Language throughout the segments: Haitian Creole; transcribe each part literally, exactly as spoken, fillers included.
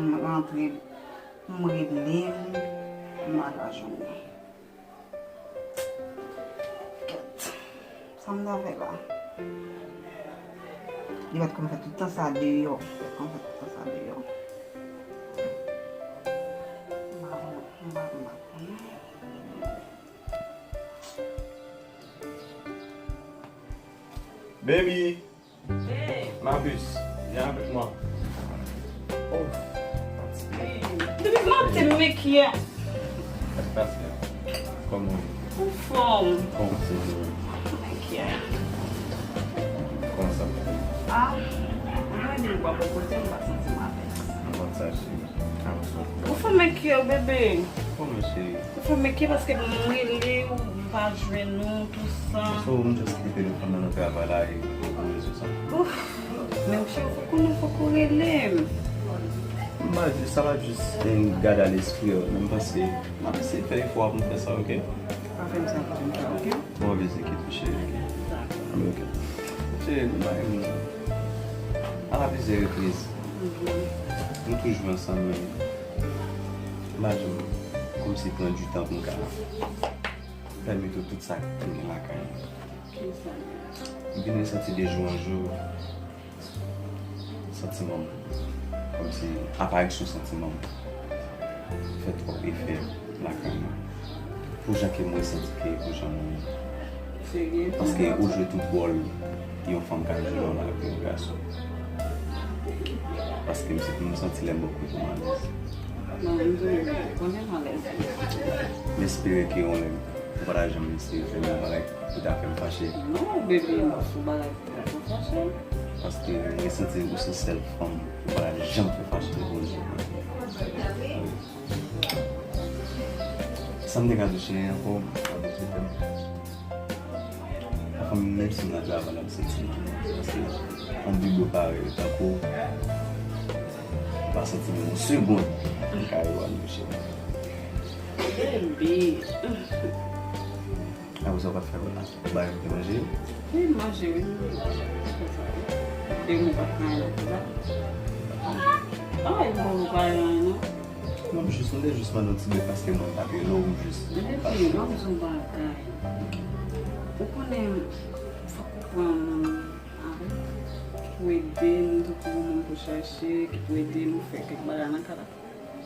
M rantre, m rele l, m pa ka jwenn li. Kèt. Sa m ta fè la? Li pa t konn fè tout tan sa deyò. Li pa t konn fè tout tan sa deyò. M pa konn, m pa konn, m pa konn. Baby! Hey! Ma puce, viens avec moi. Oh, fatigué. Hey! Depi maten m mekye. Sa k pase a? Kòman w ye? Anfòm. Kòman se vre? Mekye. Kòman sa? Ah, mwen di m pa bò kote m pa santi m alèz. Mwen konn sa, cheri. Ou fè m mèt kè, bebe. Kòman, cheri? Ou fè m mèt kè paske m rele ou, m pa jwenn ou, tou sa. So, m just kite telefòn nan nan travay la e ou pou rezon sa. Ouf, men cheri, ou konnen fòk ou rele m. M pa di sa, m ap jis gade a lespri, men m panse, m ap eseye fè efò a pou m fè sa, oke? Pa fè m sa pou m fè, oke? Bon, vezi ki touche, ok. Dakò. Anben, ok. Cheri, nou bay moun. A la plizyè repriz. Mhm. Nou toujou ansanm, men m pa janm kòmsi pran di tan pou m ka pèmèt ou tout sa m gen lakay mwen. Kisa? M vin resanti de jou an jou. Santiman m, kòmsi aparisyon santiman m fè twòp efè lakay mwen. Pou jan ke m resanti ke pou jan mwen ye. Serye? Paske ou jwe tout wòl yon fanm ka jwe nan lavi yon gason. Paske m, m santi lè m bò kote m alèz. Non, m toujou konnen m alèz. M espere ke yon lè ou pa ta janm eseye fè m yon bagay pou ta fè m fache. Non, bebe, m pa sou bagay pou ta fè m fache. Paske mwen santi ou se sèl fanm ou pa ta janm fè fache nan vi mwen. Sa m te ka di cheri ankò, pa gen pwoblèm. Anfen, menm si m nan travay la, m santi m, paske yon bib parèy tankou ou pa santi m yon segonn m ka evanouye cheri. Bebe. Apre sa, ou pa t fè bagay pou te manje? Wi, m manje, wi, m manje. Konsa, wi. E ou pa t manje la, konsa? Ay, bon, ou pa manje, non? Non, m jis, m te jis mande yon ti bèf paske mwen pa t rele w, m jis. Epi, m ap di w yon bagay. Ou konnen, fòk ou pran moun avè w, ki pou ede nou, tankou yon moun pou chache, ki pou ede nou fè kèk bagay nan kay la.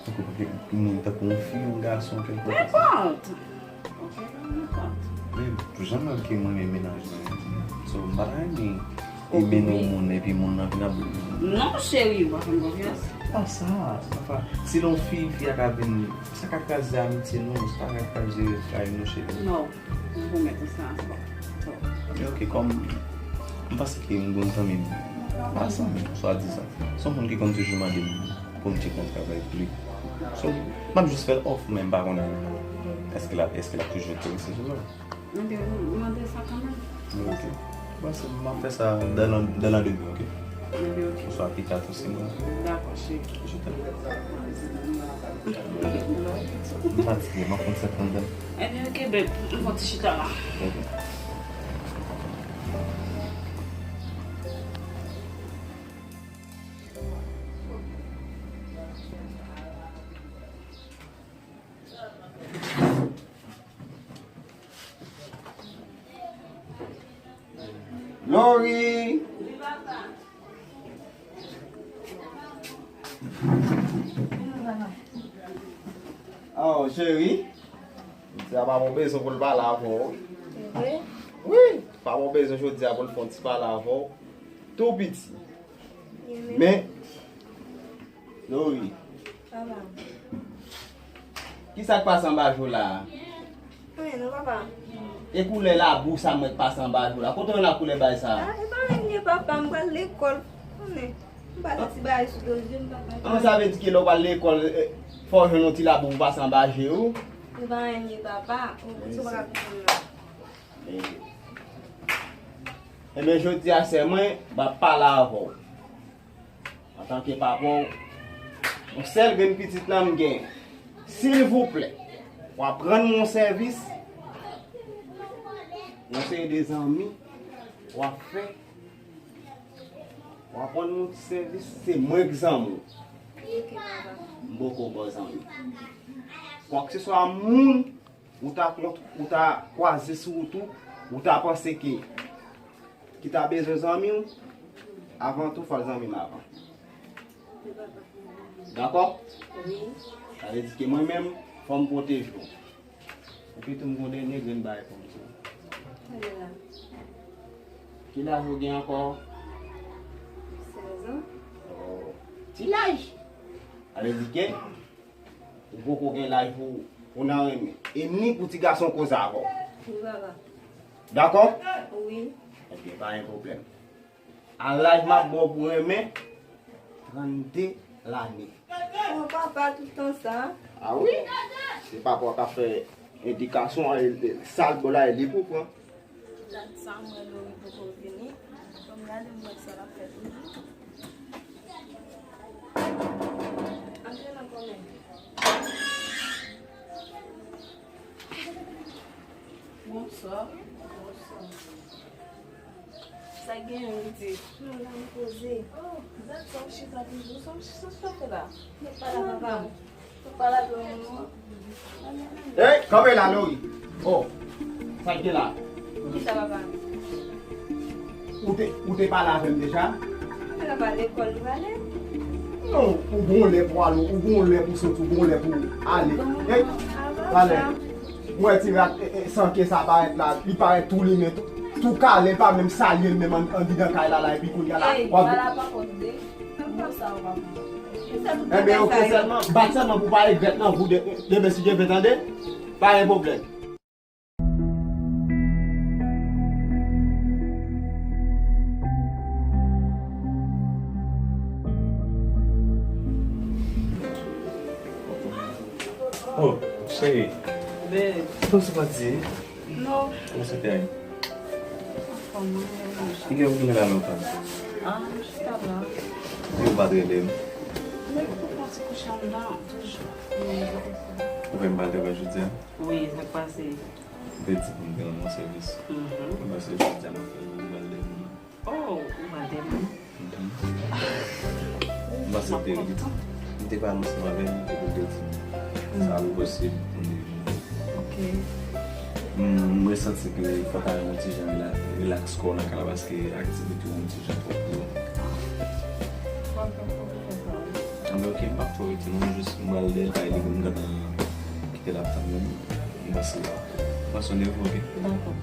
Tankou pou kèk moun, tankou yon fi, yon gason, kèlkonk. Nenpòt! Ok, nenpòt. Men, pou jan mwen ke mwen renmen mennaj mwen, so, m pa ta renmen e mennen yon moun, epi moun nan vin ap. Non, cheri, ou pa fè m konfyans. Se pa sa, se pa sa. Si l yon fi, fi a ka vin, sa ka kraze amitye nou, sa ka kraze kay nou, cheri. Non, m pwomèt ou sa, se pa. Men ok, kòm m panse ke m gon zanmi m, pa zanmi m, swadizan. Se yon moun ki konn toujou mande m pou m tcheke yon travay pou li. So, m ap jis fè l òf, men m pa konnen èske l ap, èske l ap toujou enterese sou mwen. Ebyen, mande sa kanmenm. Ok. Bon, se, m ap fè sa dans l'an, dans l'an de mwen, ok? Ebyen, ok. Oswa pi ta tou si mwen. Dakò, cheri. Je t'aime. M fatige, m ap konn sèt anndan. Ebyen, ok, babe. M fè yon ti chita la. Ok. Lori! Oh, cheri. Jodi a pa bon bezwen pou l pale avè w. Wi, pa bon bezwen jodi a pou l fè yon ti pale avè w. Tou piti. Men, Lori. Papa. Kisa k pase anba je w la a? Anyen non, papa. E koulè labou sa m wè k pase anba je w la? Kote w jwenn ak koulè bay sa a? Ah, e pa anyen, papa, m pral lekòl. Konnen, m pa ti bagay sou do je m, papa. Ah, sa vle di ke lè w pral lekòl, eh, fò w jwenn yon ti labou pou pase anba je w? E pa anyen, papa. Ou, ou pa ka konprann non. Ebyen, jodi a, sè mwen, m ap pale avè w. Antanke papa w, yon sèl grenn pitit lan m gen. Silvouplè, w ap rann mwen yon sèvis. Yon seri de zanmi, w ap fè. W ap rann mwen yon ti sèvis, se mwen k zanmi w. M poko ba w zanmi. Kwakseswa moun ou ta kont, ou ta kwaze sou wout ou, ou ta panse ke, ki ta bezwen zanmi w, avan tou, fò l zanmi m avan. Dakò? Wi. Sa vle di ke mwen menm, fò m pwoteje w. Epi tou, m gen yon dènye grenn bagay pou m di w. Ki laj ou gen ankò? Sèz an. Oh. Ti laj! Sa vle di ke ou poko gen laj pou, pou nan renmen. E ni pou ti gason koze avè w. Wi, papa. Dakò? Wi. Ebyen, pa gen pwoblèm. A laj m ap ba w pou renmen, trannde lane. Oh, papa, tout tan sa? A wi. Se papa w k ap fè endikasyon an, e, e, sa l ba w la, e li pou pran. Dat sa, m wè Lori poko vini. Fò m gade, m wè sa l ap fè toujou. Antre nan kòmè. Bonswa. Bonswa. Sa gen yon ti. Non, la m poze. Oh, dat sa w chita toujou. Sa w chita fè la? Mwen pa la, papa. Mwen pa la, non. Hey, kanpe la, Lori. Oh, sa k gen la? Kisa, papa? Ou te, ou te pale avè m deja? Mwen pa lekòl, nou pale? Non, ou gon lè pou ale, ou gon lè pou soti, ou gon lè pou ale. Hey, pale. Mwen ti rat, e, e, sanke sa parèt la, li parèt tou limen, tou, tou kale, li pa menm salye l menm an, andidan kay la, la, epi kounye a la, w ap... Ebyen, oke, sèlman, bat sèlman pou pa regrèt nan vou de, demen si Dye vle, tande? Pa gen pwoblèm. Oh, cheri. Babe. Bon, se pa di. Non. Kòman se te ye? Anfòm, wi, wi. Ki gen ou vin la lontan? Ah, m chita la. Ou pa t rele m? Mwen tou pati kouche anndan, toujou. Ou fè m pa te wè jodi a? Wi, sa k pase? Ou te di pou m te rann yon sèvis. Mhm. Mwen pase jodi a m ap fè l, m pral dèyè moun nan. Oh, ou pral dèyè moun? Mhm. M pase te, m te pa anonse m avè l, m te pou l te di m. Sa pou posib pou m te vini. Ok. M, mwen santi ke fò ta yon ti jan rela-, rilaks kò w nan kay la, paske aktivite w yon ti jan twòp pou ou. Anben, oke, m p ap twò rete non, jis m pral dèyè l, kay li pou m gentan kite l ap tann mwen. M pase, m pase yon devou, oke? Dakò.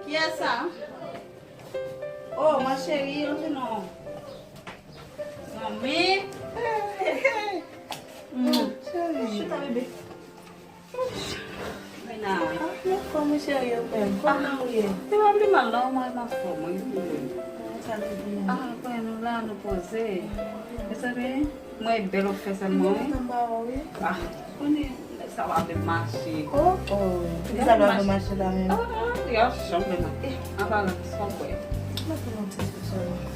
Kiyès sa? Oh, ma chérie, antre non. Zanmi. Mm. Chita, bebe. Mena. Ah, mwen fò, mwen serye, frè m. Kòman ou ye? Se pa pi mal, non, mwen nan fòm, wi. Sa vle di, non? Ah, frè, nou la, nou poze. Mezanmi, mwen bèl ou fè sèlman, wi. Mwen kontan ba ou, wi. Ah, konnen, sa va fè mache. Oh, oh. Kisa l va fè mache la menm? Ah, ah, ah, y ap janm fè nan. Eh, an palan, sa w kwè? Mwen fè yon ti sèlman.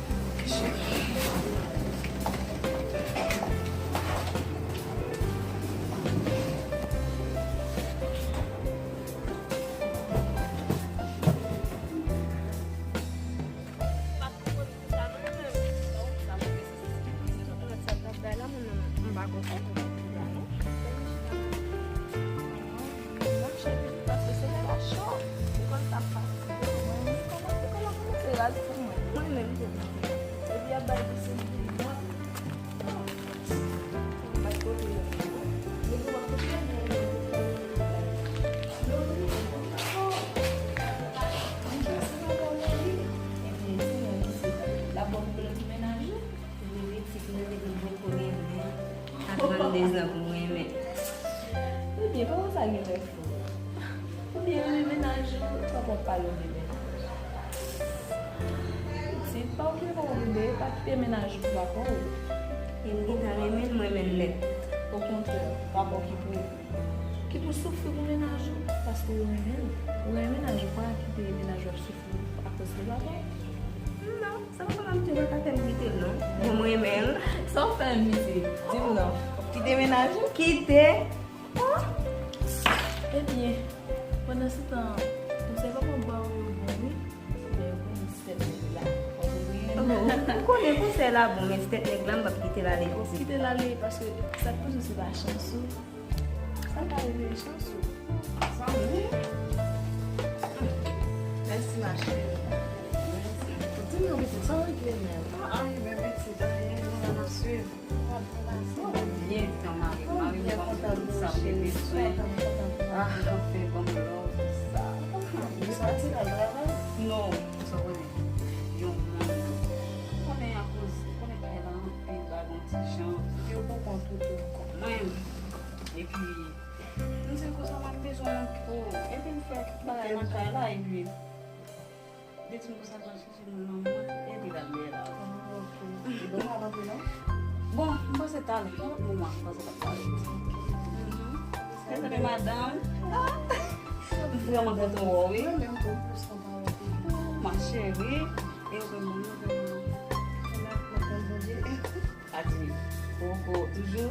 Mwen chèche li paske se lè la cho. Lekòl t ap fatige mwen. Kòman lekòl la kòmanse raz pou mwen? Mwen menm tou. Epi y ap bay pisin pi mwen. Bay kote yo. Yo tou ap kote yo. Yo tou ap kote yo. Mwen chèche nan kò mwen wi. Epi se yon lise. L ap ba w pwoblèm pou mennaj ou. Vini ti pou mete pou boko renmen. A trannde zan pou renmen. Ebyen, kòman sa gen lè fou? Oubyen renmen mennaj ou, papa w pale w de mennaj. Pitit, pa okipe w bebe, pa kite mennaj ou pou papa w. E m gentan renmen l, m renmen l nèt. Okontrè, papa w ki pou ou. Ki pou soufri pou mennaj ou, paske ou renmen l. Ou renmen mennaj ou, pa kite mennaj ou ap soufri akoz de papa w. Non, sa pa papa m tou pa ka fè m kite l non. Bon, m renmen l. Sa w fè m, pitit? Di m non. Kite mennaj ou? Kite. Oh. Ebyen, pandan se tan, konsèy papa w ba w yo bon, wi. Ebyen, yo konnen se tèt nèg la. Ou konnen konsèy la bon, men se tèt nèg la, m p ap kite l ale. Kite l ale, paske sa k toujou se pa chans ou. Sa ka rive chans ou. Sa w ye? Mèsi, ma cheri. Mèsi. Di m non, pitit, sa w regle menm? Ah, anyen, men pitit, anyen, nou la n ap swiv. Mwen byen, tan mari m, mari m ban m tout sa m te bezwen. Ah, anfen, ban m love sa. Ou soti nan travay? Non, sa w konnen. Yon moun, ou konnen akoz, ou konnen kay la anpil bagay, yon ti jan. Yo pou kont ou tou. Mwen, epi, m di l konsa m ap bezwen yon pou, epi m fè tout bagay nan kay la, epi, li di m konsa l pral chèche moun nan mwen, epi l al dèyè la. Ah, ok. E bon, m ap antre non? Bon, m panse talè, yon lòt moman, m panse l ap pale. Mhm. Dezole, madanm. Ah! M vrèman kontan wè w, wi. Mwen menm tou, m plis kontan wè w. Oh, ma chérie. E ou menm, ou menm, ou menm? Mwen ap kontan, Bondye. Adi, poko toujou?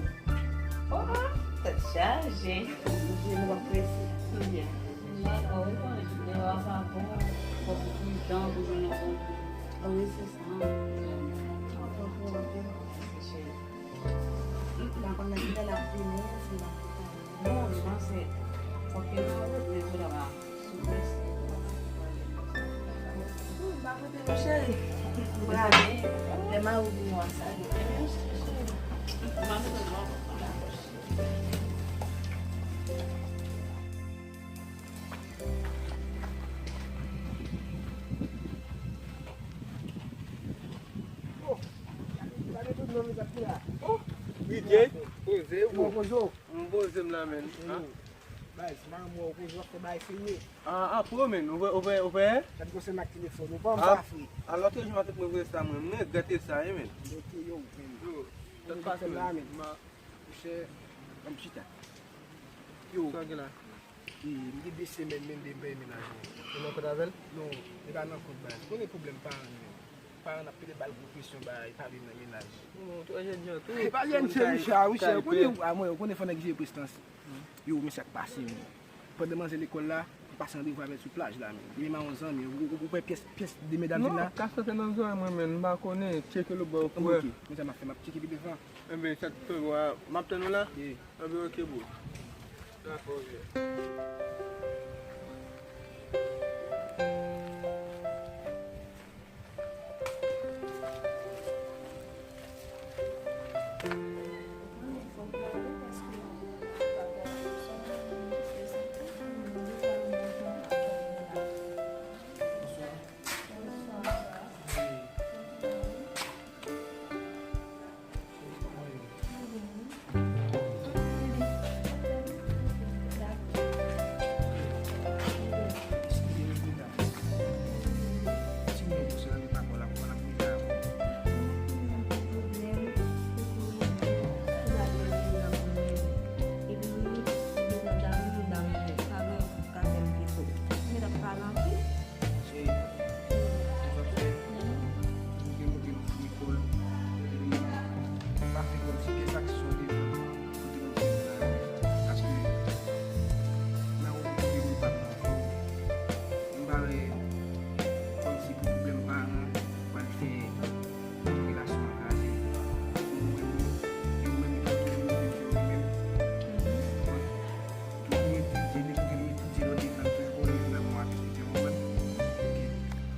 Oh, tèt chaje. Byen, nou p ap prese. Byen. Dakò, wi, konnen lè a pa bon, fòk ou pridan pou jwenn yon bon moun. Wi, se sa. Ah, se cheri. M pa konn nan kilè l ap vini, si l ap vini. Bon, m panse, fòk yo nan wout, men kounye a, sou prese. M pa kote nou, cheri. M prale. Lè mari w vini, w a salye. M pa kote nou. Oh, gade tout nonm sa ki la. Oh, Ridye, poze w. Bon, poze w. M poze m la, menn. Baz, m a mò w poze w ap fè bagay serye. Ah, ah, pwo, menn. Ou vre, ou vre, ou vre? Sa t konsène ak telefòn ou, pa m pa fri. Ah, lòt jou m a te pran vre sa, mwen. M regrète sa, wi, menn. Ok, yo, menn. Yo, sa k pase, menn? Monchè, ann chita. Yo. Sa w gen la? E, m gen de semèn menm de m peye mennaj mwen. Ou nan kont avè l? Non, li pa nan kont baz. Ou konnen pwoblèm paran yo. Paran ap pede ba l gwo presyon, ba, e pa vin nan mennaj. Non, ou twò jènjan tou. E pa jènjan, monchè, wi, chè. Ou konnen, a mwen, ou konnen fò nèg jere prestans. Yo, men sa k pase, menn. Pandan manzè lekòl la, m pase randevou avè l sou plaj la, menn. Li menm a yon zanmi, ou, ou, ou wè pyès, pyès de medam vin la? Non, ka sante nan zòrèy mwen, menn, m pa konnen, tcheke lòt bò pou wè. Anben, ok, men sa m ap fè, m ap tcheke pi devan. Enben, sa k fè w a, m ap tann ou la? Ye. Enben, ok, bro. Dakò, ye. Cheri, ou konn sa w ap fè? Ou gen kote nou founi kò l, epi pa fè kòmsi pyès aksyon devan kote nou founi la. Paske nan ou kote nou pa t nan fò. M pa wè kòmsi pou pwoblèm paran pral fè relasyon an kraze. Ou menm, ou menm, ou toujou rete fè ou menm. Toujou etidye, nenpòt ki etidye lòt eta, toujou konnen nan mwa ki soti, w konprann? Ok.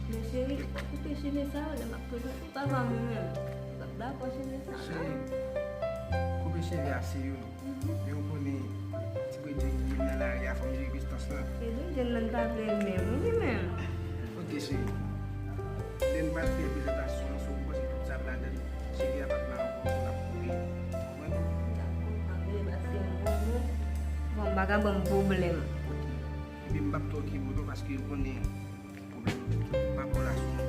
Men cheri, koupe cheve sa yo, lè m ap prezante papa m ou menm. Ou p ap dakò cheve sa, non? Cheri, koupe cheve a se youn. Mhm. Men ou konnen, ti bredjenn li menm nan lari a, fò m jere prestans lan. E bredjenn nan pa vle l menm, wi, menm. Ok, cheri. Lè n pral fè prezantasyon an, si w panse tout sa k ladan l, cheve a p ap la ankò, pou n ap kouri. Ou konprann? Dakò, m ap veye pase m bon moun. Bon, m pa ka ban m pwoblèm. Ok. Epi m p ap twò okipe w non, paske ou konnen pwoblèm pa pou la sou mwen.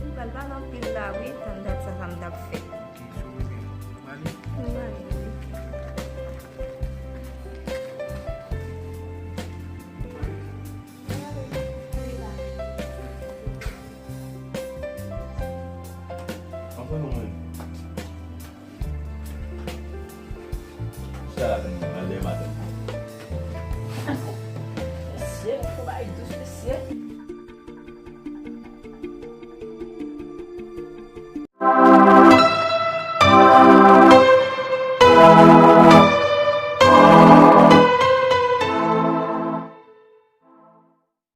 M pral pale anpil la, wi, tann dat sa, sa m t ap fè. Ok, si w vle byen. Ou prale? M prale.